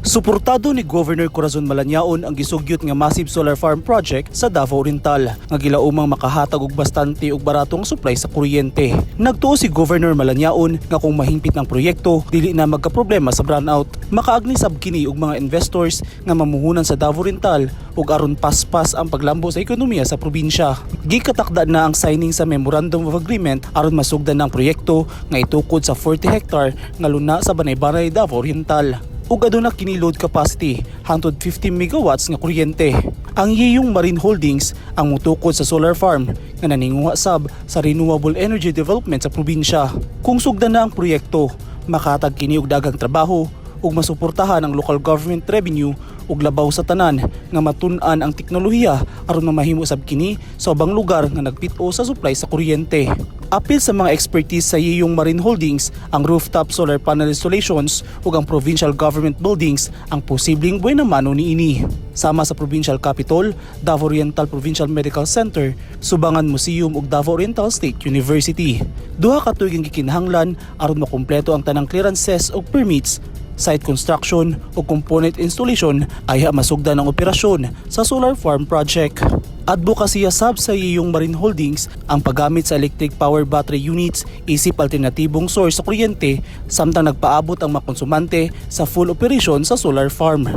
Suportado ni Governor Corazon Malanyaon ang gisugyot nga massive solar farm project sa Davao Oriental nga gilaumang makahatag og bastante ug baratong supply sa kuryente. Nagtuo si Governor Malanyaon nga kung mahingpit ng proyekto, dili na magkaproblema sa brownout. Makaagni sab kini og mga investors nga mamuhunan sa Davao Oriental ug aron paspas ang paglambo sa ekonomiya sa probinsya. Gikatakda na ang signing sa Memorandum of Agreement aron masugdan ang proyekto nga itukod sa 40 hectare nga luna sa Banay-Banay, Davao Oriental ug aduna kini load capacity hangtod 50 megawatts nga kuryente. Ang Yiyong Marine Holdings ang mutukod sa solar farm nga naninguha sab sa renewable energy development sa probinsya. Kung sugdan na ang proyekto, makahatag kini og daghang trabaho ug masuportahan ang local government revenue ug labaw sa tanan nga matun-an ang teknolohiya aron mamahimo sab kini sa ubang lugar nga nagpit-o sa supply sa kuryente. Apil sa mga expertise sa Yiyong Marine Holdings ang rooftop solar panel installations ug ang provincial government buildings ang posibleng buena mano niini. Sama sa Provincial Capitol, Davao Oriental Provincial Medical Center, Subangan Museum ug Davao Oriental State University. Duha ka tuig ang gikinahanglan aron makumpleto ang tanang clearances ug permits, site construction o component installation ay masugdan ang operasyon sa solar farm project. Adbokasiya sab sa Yiyong Marine Holdings ang paggamit sa electric power battery units isip alternatibong source sa kuryente samtang nagpaabot ang mga konsumante sa full operation sa solar farm.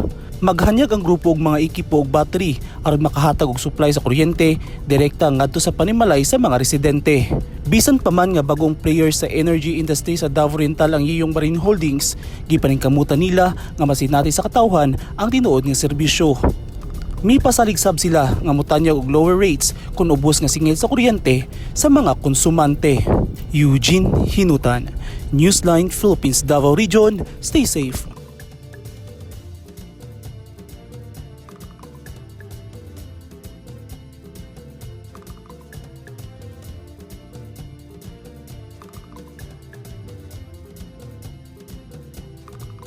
Maghanyag ang grupo og mga ekipo og battery aron makahatag og supply sa kuryente direkta ngadto sa panimalay sa mga residente. Bisan pa man nga bagong player sa energy industry sa Davao Oriental ang Yiyong Marine Holdings, gipaningkamutan nila nga masinati sa katawhan ang tinuod nga serbisyo. Mipasalig sab sila nga motanyag og lower rates kung ubos nga singil sa kuryente sa mga konsumante. Eugene Hinutan, Newsline Philippines Davao Region, stay safe.